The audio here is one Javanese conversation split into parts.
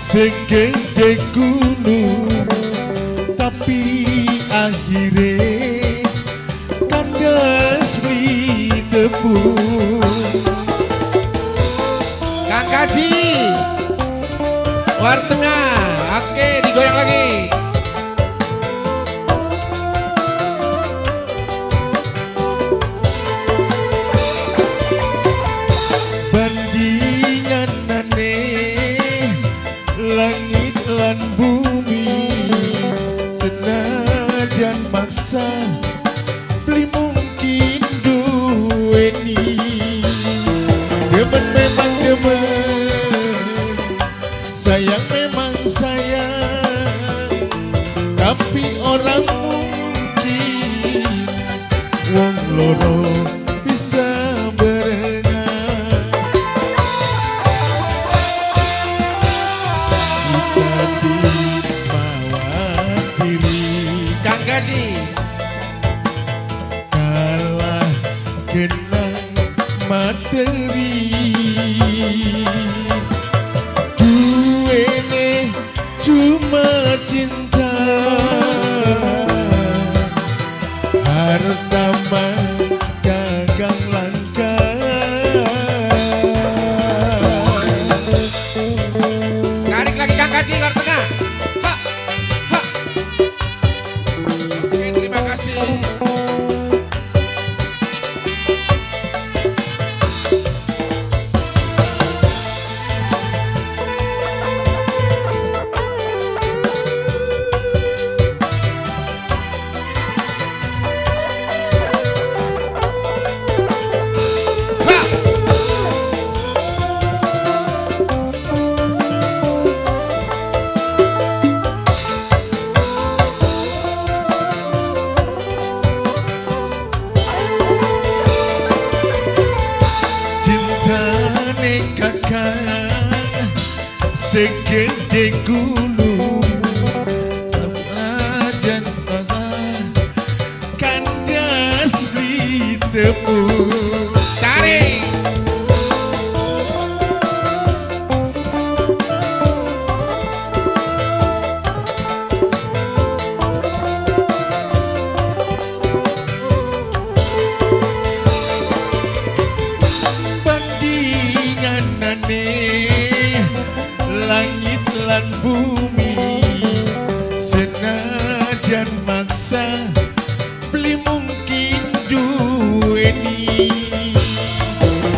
Segede gunung, tapi akhire kandas tepu. Kang Kaji War Tengah, oke digoyang lagi. Bandinganane langit lan bumi, senajan maksa beli mungkin duweni. Demen memang demen, sayang memang sayang, tapi orang mungkin wong loro bisa berenang. Dikasih mawas diri Kang Gaji, kalah kenang materi. Duwene cuma cinta, harta mah gagang langka. Tarik lagi Kang Kaji War Tengah. Ha, ha. Oke, terima kasih. Segede gunung, senajan kandas ditemu. Tarik. Bandinganane langit lan bumi, senajan maksa beli mungkin duweni.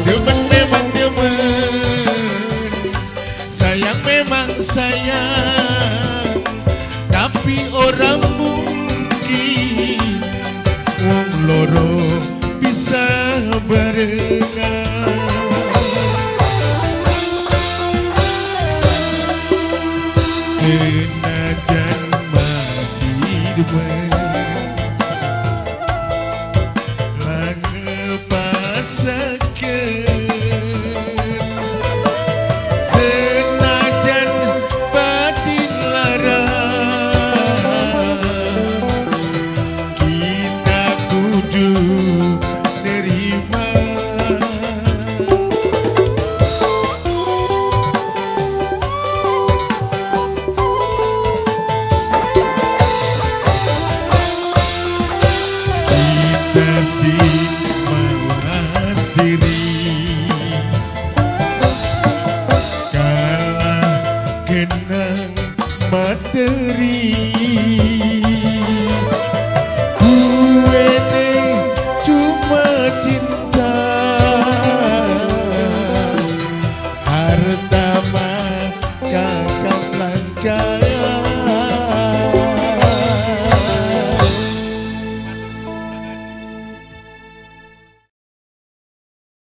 Demen memang demen, sayang memang sayang, tapi orang mungkin wong loro bisa barengan.